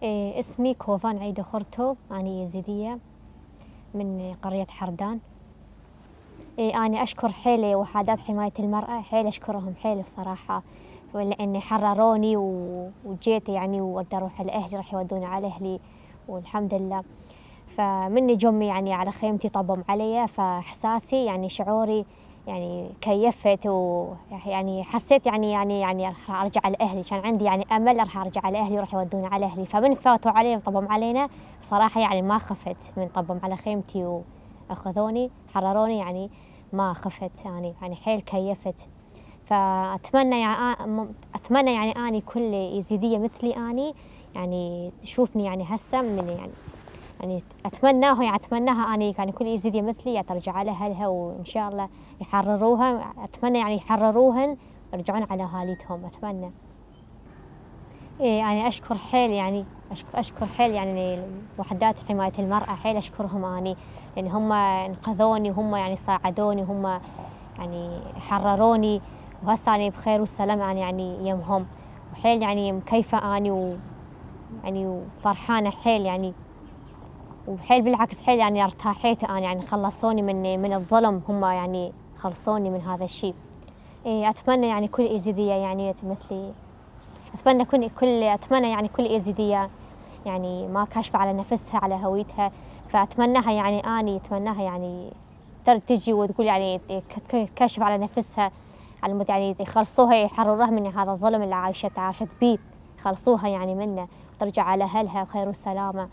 اسمي كوفان عيدة خرتو، أنا يزيدية من قرية حردان. أنا أشكر حيل وحدات حماية المرأة، حيل أشكرهم حيل بصراحة، لأن حرروني وجيت يعني وأقدر أروح لأهلي، راح يودوني على أهلي والحمد لله. فمني جمي يعني على خيمتي طبوا علي، فإحساسي يعني شعوري يعني كيفت، ويعني حسيت يعني راح أرجع لأهلي، كان عندي يعني أمل راح أرجع لأهلي وراح يودوني على أهلي. فمن فاتوا علي طبوا علينا بصراحة يعني ما خفت من طبوا على خيمتي وأخذوني حرروني، يعني ما خفت يعني حيل كيفت. فأتمنى أتمنى يعني أني كل يزيدية مثلي أني يعني تشوفني يعني هسه من يعني أتمناها أني يعني كل يزيدية مثلي ترجع لأهلها وإن شاء الله يحرروها. أتمنى يعني يحرروهن ويرجعون على أهاليتهم، أتمنى. يعني أشكر حيل يعني أشكر حيل يعني وحدات حماية المرأة، حيل أشكرهم أني، لأن هم انقذوني وهم يعني ساعدوني وهم يعني حرروني، وهسه أنا بخير والسلام يعني يمهم، وحيل يعني مكيفة أني يعني وفرحانة حيل يعني، وحيل بالعكس حيل يعني ارتاحيت أنا يعني خلصوني من الظلم، هم يعني خلصوني من هذا الشيء. أتمنى يعني كل إيزيدية يعني مثلي، أتمنى يعني كل إيزيدية يعني ما كاشفة على نفسها على هويتها، فأتمناها يعني أني أتمناها يعني تجي وتقول يعني تكشف على نفسها، على مود يعني يخلصوها يحرروها من هذا الظلم اللي عاشت بيه، يخلصوها يعني منه وترجع على أهلها بخير والسلامة.